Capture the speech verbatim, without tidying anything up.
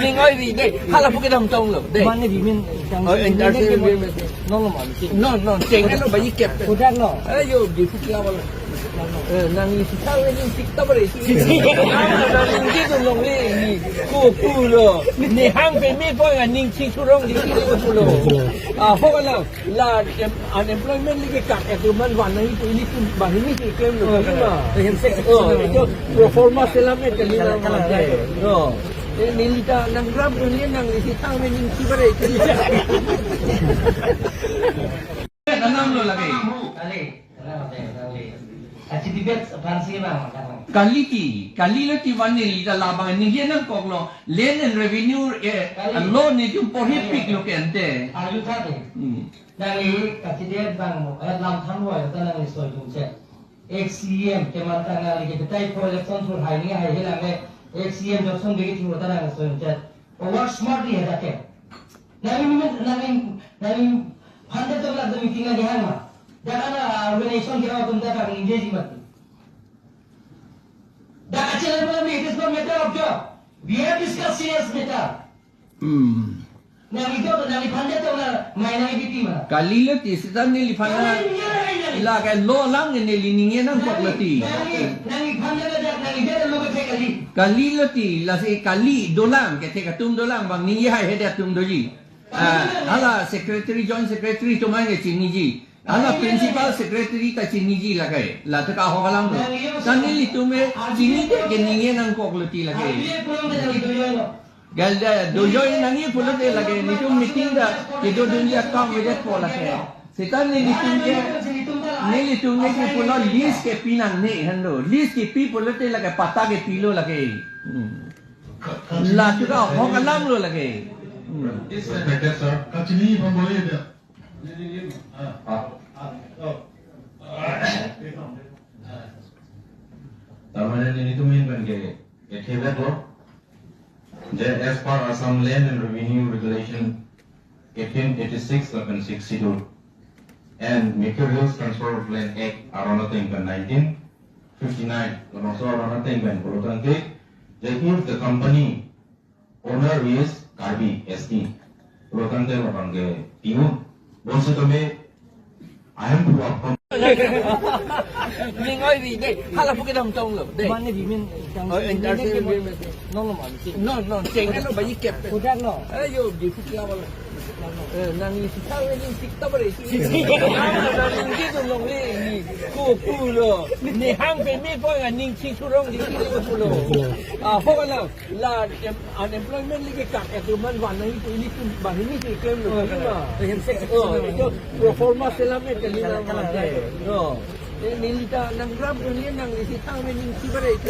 Ning oi ri dei. Hala pu kedam tong lo dei. Mane di min. Oh, entertainment. Non lo man. Non, non. Cheng lo ba ikep. Kodak lo. Ayo, di pu kya wala. Eh, nang isi tahu ini sik tabar isi. Nang isi tu long ni. Ko pu lo. Ni hang pe mi po ya ning ching churong di ko pu lo. Ah, ho ka la. La em-, unemployment lagi kak itu man wan nang itu ini pun banghini si claim lo. Oh, ini mah. Iya. Oh, itu pro forma selam itu kali. Kalang, nama kalang, deh. Kalang. Oh. Eh, neli ta nang ram tu ni nang isi tang ni ning si bare itu. Nanam lo lagi. Kali, kalang, kalang, kalang. Achi debate aphan si bang, kalang. Kali ti, kali lo ti van neli ta labang ningje nangkok lo. Land and revenue, eh, kali. Law ni jum porhi kali. Pik lo ke ante. Arju tha de. Hmm. Nangli kachide bang mo, eh, lam than wai ta nangli soi jum che. Ex C E M keman ta nangli ke betai po election thur hai ni hai helang le, ex C E M Johnson begi thur ta nangli soi jum che. Work smartly hai ta ke. Nangli min, nangli, nangli hundred of lakh meeting nangli hang ma. Dak ana organization ke atum ta kang ningje ji mati. Dak achal pula mi, it is not matter of job. We have discussed serious matter. Hmm. Nangli do, nangli phande to na, mai nangli biti ma. Kali lo ti, sita neliphan na, kali lo ti, la ke law lang neli ningje nangkok lo ti. Nangli, nangli phande to jak, nangli dia lo ke kali. Kali lo ti, lasi kali dolang, kethek atum dolang, bang ningje hai hede atum doji. Ah, hala secretary, joint secretary atum an ke chiniji. Hala principal secretary ta chiniji lake. La ta ka ho kalang lo. Ta nelitum ke chinide ke ningje nangkok lo ti lake. Gal da dojoi nangji pulote lake, netum meeting ta kedodunji akam vedet po lake. Sita nelitum ke, nelitum ke pulo lease kepi nangne henlo. Lease kepi pulote lake patta kepi lo lake. Hmm. La ta ka ho kalang lo lake. Hmm. Yes, sir. Sir, kachini pambole dia. Ah. Ah. Oh. Tamane nelitum ahin pen ke, ke thebet lo. Je as per Assam Land and Revenue Regulation eighteen eighty-six lapen Sixth Schedule and Mikir Hills Transfer of Land Act aron ateng pen nineteen fifty-nine, labangso aron ateng pen pulo tangte, je if the company owner is Karbi S T, pulo tangte labang ke pi-un. Bonsitame I am from. Ning oi ri dei, hala pu kedam tong lo dei. Mane di min, oh, entertainment. Non lo man. Non, non, cheng lo ba ikep. Kodak lo. Ayo, di pu kya wala. Eh, nang isi tahu ini sik tabar isi. Nang isi tu long ni, ni ko pu lo. Ni hang pe mi po ya ning ching churong di ko pu lo. Ah, ho ka la, la em, unemployment lagi kak itu man wan nang itu ini pun banghini si claim lo. Oh, ini mah. Iya. Oh, itu pro forma selam itu kali. Kalang, nama kalang, deh. Kalang. Oh. Eh, neli ta nang ram tu ni nang isi tang ni ning si bare itu.